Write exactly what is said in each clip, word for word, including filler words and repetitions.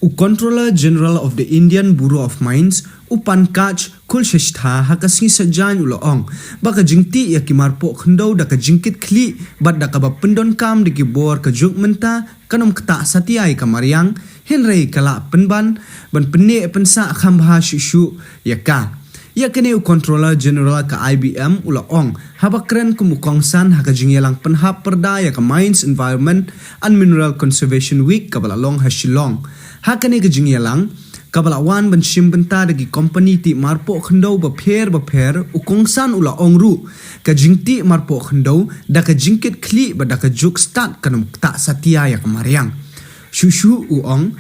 U Controller General of the Indian Bureau of Mines, u Pankaj Kulshreshtha, ha ka sngi Saitjaiñ u la ong ba ka jingtih ïa ki marpoh khyndew da ka jingkitkhlieh bad da kaba pyndonkam da ki bor ka juk mynta kan ym ktah satia ïa ka mariang, hynrei ka lah pynban ban pynneh pynsah kham bha shuh shuh ïa ka. Ïa kane u Controller General ka I B M u la ong haba kren kum u kongsan ha ka jingïalang pynhap pyrda ïa ka Mines, Environment and Mineral Conservation Week kaba la long ha Shillong. Ha kane ka jingïalang kaba la wan ban shim bynta da ki kompani tih marpoh khyndew bapher bapher, u kongsan u la ong ruh ka jingtih marpoh khyndew da ka jingkitkhlieh bad da ka juk stad kan ym ktah satia ïa ka mariang. Shuh shuh u ong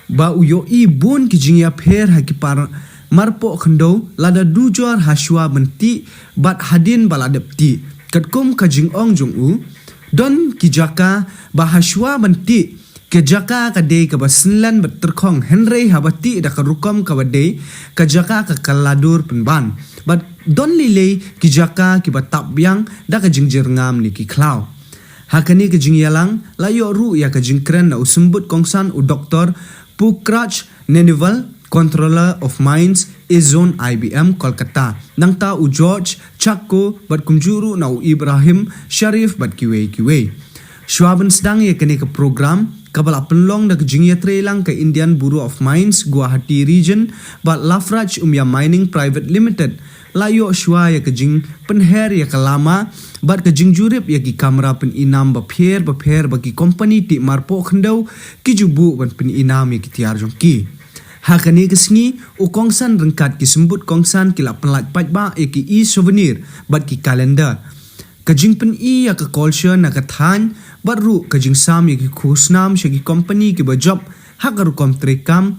ba u ïohi bun ki jingïapher ha ki par marpoh khyndew lada dujor ha shuwa ban tih bad hadien ba la dep tih. Katkum ka jingong jong u, don ki jaka ba ha shuwa ban tih, ka jaka ka dei kaba synlen bad tyrkhong, hynrei haba tih da ka rukom kaba dei, ka jaka ka kylla dur pynban. Bad don lei lei ki jaka kiba tap biang da ka jingjyrngam ne ki khlaw. Ha kane ka jingïalang la ïoh ruh ïa ka jingkren na u symbud kongsan u Doktor Pukhraj Nanival, Controller of Mines, East Zone I B M, Kolkata, nangta u George Chakko bad kumjuh ruh na u Ibrahim Sharif bad kiwei kiwei. Shuwa ban sdang ïa kane ka program kaba la pynlong da ka jingïatreilang ka Indian Bureau of Mines, Guwahati Region, bad Lafarge Umia Mining Private Limited, la ïoh shuwa ïa ka jingpynher ïa ka lama bad ka jingjurip ïa ki kamra pyninam bapher bapher ba ki kompani tih marpoh khyndew ki ju buh ban pyninam ïa ki tiar jong ki. Ha kane ka sngi, u kongsan ryngkat ki symbud kongsan ki la pynlait paidbah ïa ki e-souvenir bad ki calendar, ka jingpyni ïa ka culture na ka thaiñ bad ruh ka jingsam ïa ki khusnam sha ki kompani kiba jop ha ka rukom treikam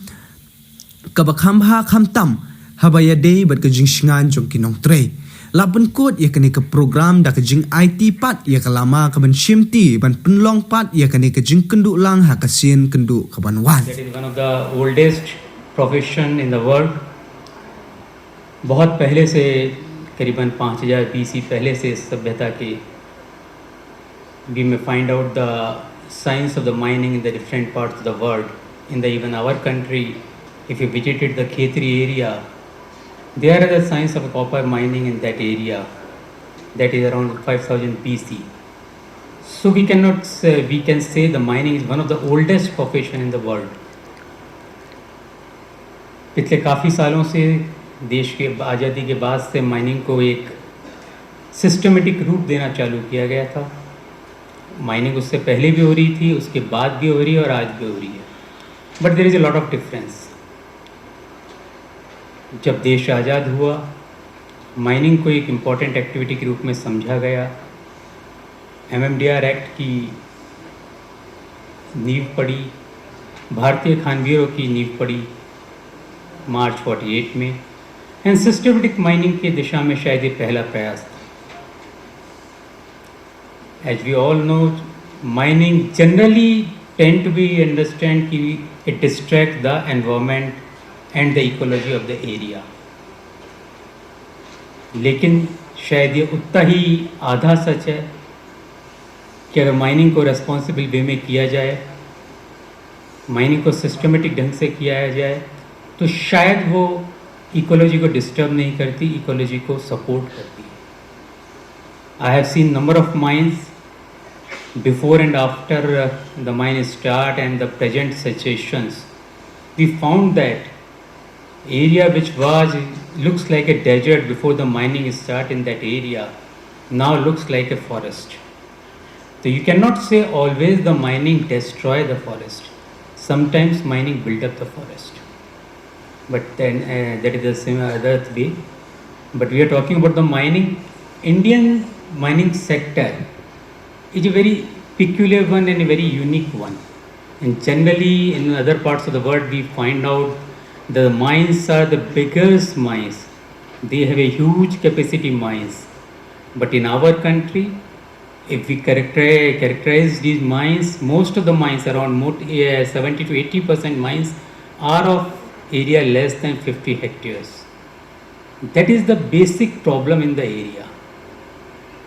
kaba kham bha khamtam haba ïadei bad ka jingshngaiñ jong ki nongtrei. La pynkut ïa kane ka program da ka jingaiti pat ïa ka lama kaban shimti ban pynlong pat ïa kane ka jingkynduh lang ha ka sien kynduh kaban wan. That is one of the oldest profession in the world. बहुत पहले से, करीबन पाँच हज़ार बीसी पहले से इस सभ्यता के, we may find out the signs of the mining in the different parts of the world. In the, even our country, if you visited the Khetri area, there are the signs of copper mining in that area. That is around five thousand B C. So we cannot say, we can say the mining is one of the oldest profession in the world. पिछले काफ़ी सालों से देश के आज़ादी के बाद से माइनिंग को एक सिस्टमेटिक रूप देना चालू किया गया था। माइनिंग उससे पहले भी हो रही थी, उसके बाद भी हो रही है और आज भी हो रही है। But there is a lot of difference. जब देश आज़ाद हुआ, माइनिंग को एक इम्पॉर्टेंट एक्टिविटी के रूप में समझा गया। एमएमडीआर एक्ट की नींव पड़ी, भारतीय खानगिरों की नींव पड़ी मार्च फ़ोर्टी एट में, एंड सिस्टमेटिक माइनिंग की दिशा में शायद ये पहला प्रयास था। As we all know, mining generally tend to be understand कि it distract the environment and the ecology of the area. लेकिन शायद ये उतना ही आधा सच है कि अगर माइनिंग को रिस्पॉन्सिबल वे में किया जाए, माइनिंग को सिस्टमेटिक ढंग से किया जाए, तो शायद वो इकोलॉजी को डिस्टर्ब नहीं करती, इकोलॉजी को सपोर्ट करती है। I have seen number of mines before and after, uh, the mine start and the present situations. We found that area which was, looks like a desert before the mining start in that area, now looks like a forest. So you cannot say always the mining destroy the forest. Sometimes mining build up the forest. But then, uh, that is the same other way. But we are talking about the mining. Indian mining sector is a very peculiar one and a very unique one. And generally, in other parts of the world, we find out the mines are the biggest mines. They have a huge capacity mines. But in our country, if we characterize, characterize these mines, most of the mines, around mo-, uh, seventy to eighty percent mines, are of area less than fifty hectares. That is the basic problem in the area.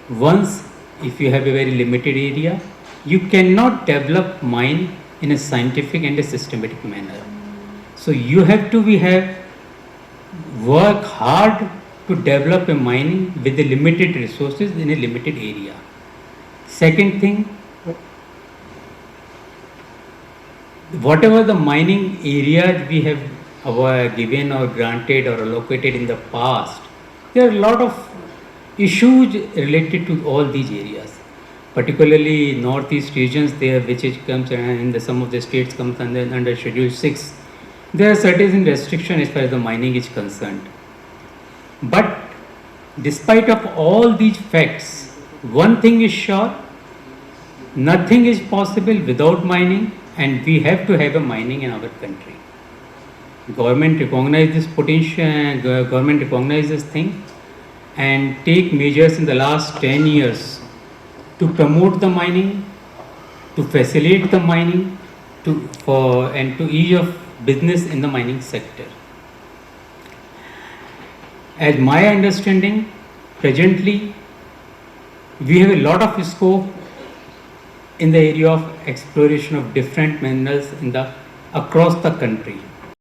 Once, if you have a very limited area, you cannot develop mine in a scientific and a systematic manner. So you have to be have work hard to develop a mining with the limited resources in a limited area. Second thing, whatever the mining areas we have our given or granted or allocated in the past, there are a lot of issues related to all these areas, particularly northeast regions there, which is comes in the some of the states comes under, under Schedule six. There are certain restrictions as far as the mining is concerned. But despite of all these facts, one thing is sure, nothing is possible without mining, and we have to have a mining in our country. Government recognize this potential, uh, government recognize this thing, and take measures in the last ten years to promote the mining, to facilitate the mining, to, for, and to ease of business in the mining sector. As my understanding, presently, we have a lot of scope in the area of exploration of different minerals in the, across the country.